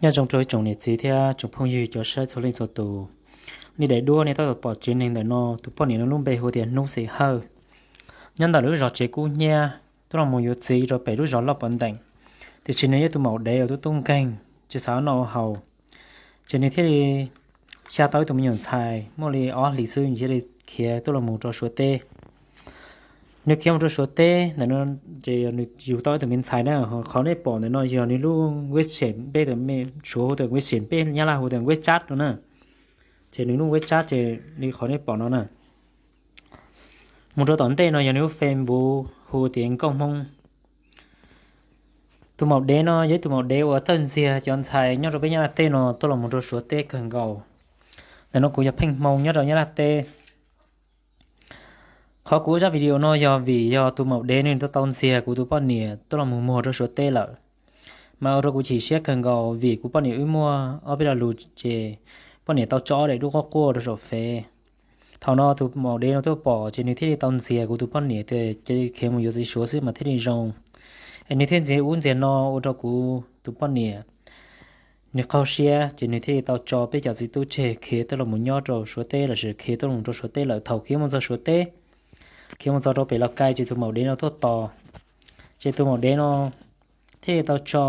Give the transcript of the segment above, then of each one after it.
Nyob zoo rau ib tsoom niam txiv thiab tsoom phooj ywg cov saib txhua leej txhua tus. Li daim duab nej tab tom pom tsev neeg ntawm no, tus poj niam no lub npe hu tias Hnub Xim Hawj, nyob ntawm lub zos Tsev Kub Hnyiab tuaj los mus yuav txiv rau pem lub zos Loj Pov Nteem. Tiam sis nws yog tus maum dev uas tub tub nkeeg tsis xav noj haus, ces nws thiaj li xya tau ib tug me nyuam ntxhais muaj li ob hlis xwb, nws thiaj li khiav tuaj los mus rau Suav teb. Nws khiav mus rau Suav teb ntawm no, ces nws yug tau ib tug me ntxhais na. Qhov nej pom ntawm no yog nws lub web xem peb Suav hu tias web xem, peb Nyab Laj hu tias web chat no na. Ces nws lub web chat ces li qhov nej pom no na. Mus rau tom ntej no yog nws lub Facebook hu tias Nkauj Hmoob. Tus maum dev no yog ib tug maum dev uas txawj ntxiag cov ntxhais nyob rau peb Nyab Laj teb no tuaj los mus rau Suav teb kawg nkaus. Ntawm no kuv yog Pheej Hmoo nyob rau Nyab Laj teb. Qhov kuv ua zaj video no yog vim yog tus maum dev nws tau ntxias kuv tus poj niam tuaj los mus muag rau Suav teb lawm, mas ua rau kuv chim siab kawg nkaus vim kuv poj niam wb muaj ob peb lo lus ces poj niam tau tso ob daim duab quaj quaj rau saum Fev. Thaum no tus maum dev no tuaj pom ces nws thiaj li tau ntxias kuv tus poj niam tias cia li khiav mus yuav txiv Suav xwb mas thiaj li zoo. Es nws thiaj ntxias ub ntxias no ua rau kuv tus poj niam nws qaug siab, ces nws thiaj li tau tso peb cov txiv tub tseg khiav tuaj los mus nyob rau Suav teb lossis khiav tuaj los rau Suav teb lawm. Thaum khiav mus txog Suav teb, khiav mus txog rau pem Laus Kais ces tus maum dev no tuaj tos, ces tus maum dev no thiaj li tau tso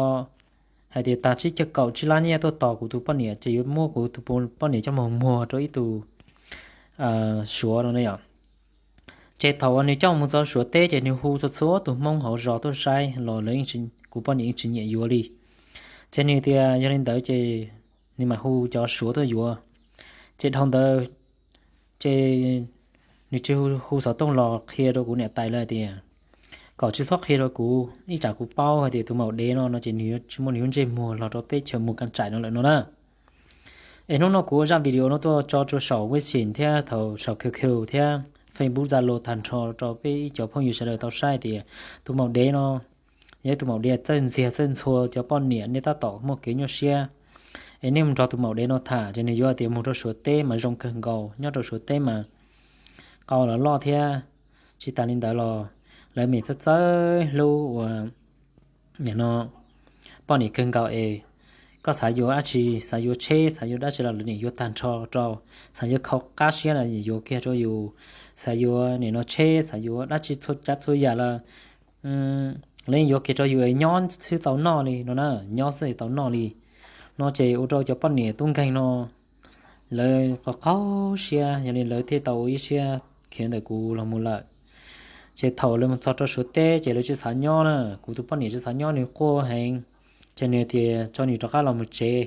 hais tias tas tsib caug kaum tsib lab nyiaj tuaj tos kuv tus poj niam ces yuav muab kuv tus poj niam coj mus muag rau ib tug Suav no na yom. Ces thaum uas nws coj mus txog Suav teb ces nws hu txhua txhua tus Hmoob hauv zos tuaj saib los lawv, kuv poj niam yeej tsis nyiam yuav li. Ces nws tias yog li ntawd ces nws mam hu cov Suav tuaj yuav. Ces dhau ntawd ces nws tsis hu xov tooj los qhia rau kuv niam tais lawv tias kom tsis txhob qhia rau kuv, ib tsam kuv paub hais tias tus maum dev no no ces nws tsis muaj nws lub ntsej muag los rau teb chaws Mus Kas Tsaim no lawm no na. Es hnub no kuv ua zaj video no tuaj tso rau saum Weixin thiab thaum saum Q Q thiab Facebook, Zalo tag nrho rau peb ib cov phooj ywg sawv daws tau saib tias tus maum dev no yog tus maum dev txawj ntxiag txawj ntxhua cov poj niam, nej tab tom muaj kev nyuaj siab es nej mus nrog tus maum dev no tham ces nws yuav tias mus rau Suav teb mas zoo kawg nkaus, nyob rau Suav teb mas qau los loj thiab. Tsis tas li ntawd los lawv me txawj txawj hlub ua no poj niam kawg nkaus es koj xav yuav dab tsi, xav yuav tsheb, xav yuav dab tsi los lawv nim yuav tag nrho rau, xav yuav khau qab siab los yuav kiag rau yus, xav yuav nim no tsheb, xav yuav dab tsi txhua tsav txhua yam los lawv yuav kiag rau yus es nyob xwb tau noj li no na, nyob xwb tau noj li no ces ua rau cov poj niam tub nkeeg no lawv qau qau siab, yog li lawv thiaj tau ua ib siab khiav ntawm kuv los mus lawm. Ces thaum lawv mus txog rau Suav teb ces lawv tsis xav nyob na, kuv tus poj niam tsis xav nyob nws quaj heev, ces nws tias tso nws rov qab los mus tsev.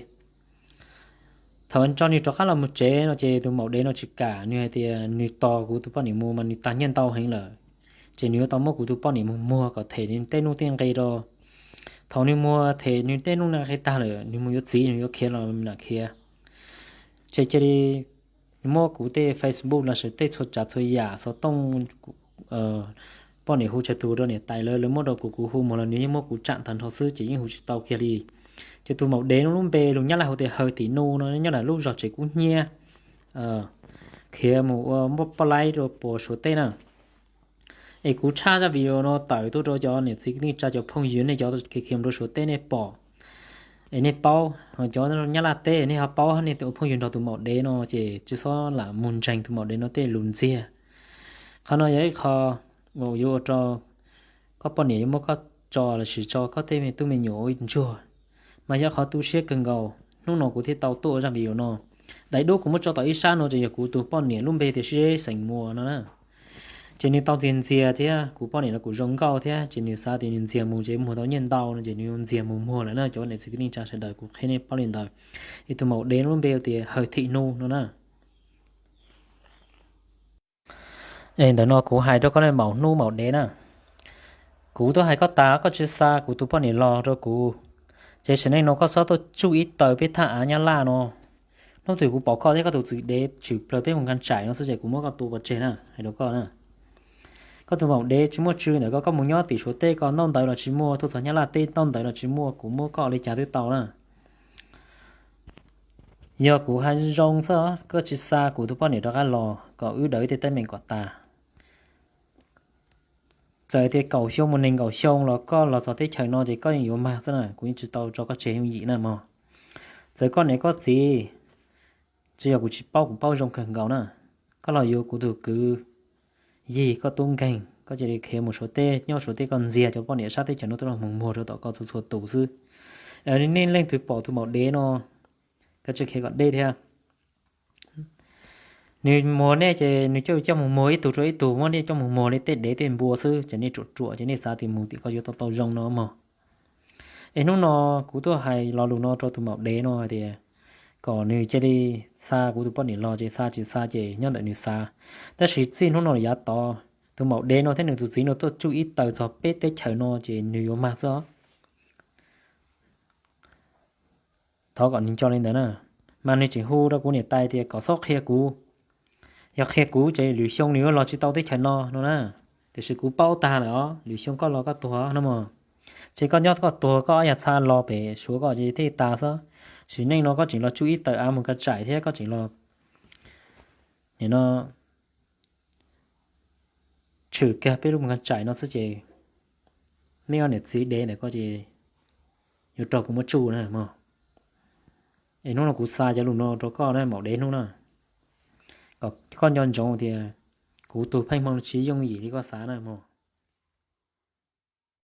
Thaum tso nws rov qab los mus tsev no ces tus maum dev no tsis kam, nws hais tias nws tos kuv tus poj niam mus mas nws tag nyiaj ntau heev lawm, ces nws yuav tau muab kuv tus poj niam mus muag kom them nws tej nuj tej nqe rau. Thaum nws muag them nws tej nuj nqe tag lawm, nws mus yuav txiv, nws yuav khiav los lam khiav. Ces cia li muab kuv tej Facebook los sis tej txhua tsav txhua yam, xov tooj, poj niam hu tsawg tus rau niam tais lawv, lawv muab rau kuv, kuv hu mus los nws yeej muab kuv tsam tag nrho xwb ces yeej hu tsis tau kiag li. Ces tus maum dev no lub npe lus Nyab Laj hu tias Hawj Tim Nus no nyob ntawm lub zos Tsev Kub Hnyiab, khiav mus ua poj laib rau puas Suav teb na. Es kuv tshaj zaj video no tawm tuaj rau cov niam txiv kwv tij neej tsa, cov phooj ywg nej cov khiav mus rau Suav teb nej pom es nej paub, ho cov Nyab Laj teb nej ho paub, nej ua phooj ywg nrog tus maum dev no ces tsis txhob lam mus ntseeg tus maum dev no tej lus ntxiag. Qhov no yog ib qho uas yuav ua rau koj poj niam yuav muab koj tso los sis tso koj tej me tub me nyuam ua ib ntsuag, mas yog qhov tu siab kawg nkaus. Hnub no kuv thiaj tau tuaj ua zaj video no. Daim duab kuv muab tso tom ib sab no ces yog kuv tus poj niam lub npe tias Sib Zeb xeem Muas no na. Ces nws tau ntxias ntxias thiab, kuv poj niam los kuj zoo nkauj thiab ces nws xav tias nws ntxias mus ces muag tau nyiaj ntau no ces nws ntxias mus muag lawm na cov niam txiv kwv tij neej tsa sawv daws, kuv qhia nej paub li ntawd. Es tus maum dev lub npe tias Hawj Thim Nus no na. Es ntawm no kuv hais rau koj nej maum hnub maum dev na. Kuv twb hais koj tas koj tsis xa kuv tus poj niam los rau kuv, ces sim neej no koj txhob tuaj tsuj ib taws peb thaj av Nyab Laj no. Hnub twg kuv pom koj thiab koj tus txiv dev tshwm plaws peb Mus Kas Tsaim no xwb ces kuv muab koj tua pov tseg na, hais rau koj na. Koj tus maum dev tsis muaj tswv ntawm koj, koj mus nyob tim Suav teb koj ntaub ntawv los tsis muaj, tuaj txog Nyab Laj teb ntaub ntawv los tsis muaj, kuv muab koj ua li cas twb tau na. Yog kuv hais zoo xwb, koj tsis xa kuv tus poj niam rov qab los kom wb daws ib tej teeb meem kom tas. Txawm tias kaum xyoo mus nees nkaum xyoo los koj los txog teb chaws no ces koj yeej yuav mag xwb na, kuv yeej tsis tau tso koj tseg yooj yim na mog. Txawm koj niam koj txiv, tsis yog kuv tsis paub, kuv paub zoo kawg nkaus na. Koj los yuav kuv tus kwv yig koj tub nkeeg, koj cia li khiav mus Suav teb, nyob Suav teb koj ntxias cov poj niam sab teb chaws no tuaj los mus muag rau tom koj txhua txhua tus xwb. Nej leej twg pom tus maum dev no, koj tsis khiav kom deb thiab. Nws muag nej ces nws coj coj mus muag ib tug rau ib tug, muab nej coj mus muag li tej dev tej npua xwb, ces nej ruam ruam ces nej xav tias mus tim koj yuav tau tau zoo no mog. Es hnub no kuv tuaj hais lo lus no rau tus maum dev no hais tias kom nws cia li xa kuv tus poj niam los ces xa, tsis xa ces nyob ntawm nws xav. Tab sis txij hnub no yav tod, tus maum dev no thiab nws tus txiv no tuaj tsuj ib taws txog peb teb chaws no ces nws yuav mag xwb os. Thov kom nws nco li ntawd na. Mas nws tseem hu rau kuv niam tais tias kom txhob qhia kuv, yog qhia kuv ces lwm xyoo nws yuav los tsis tau teb chaws no no na. Tiam sis kuv paub tag lawm os, lwm xyoo koj los koj tuag no mog. Ces koj nyob koj tuag, koj ob yag txha los pem Suav koj ces thiaj tas xwb. Sim neej no koj tseem los tsuj ib taws av mus ka tsaim thiab koj tseem los, nim no tshwm kiag peb lub mus ka tsaim no xwb ces nej ob niam txiv dev ntawm koj ces yuav raug kuv muab tsuj na mog. Es hnub no kuv xa cov lus no rau koj na maum dev hnub na, kom koj nco ntsoov tias kuv tus pheej hmoo tsis yooj yim li koj xav na mog.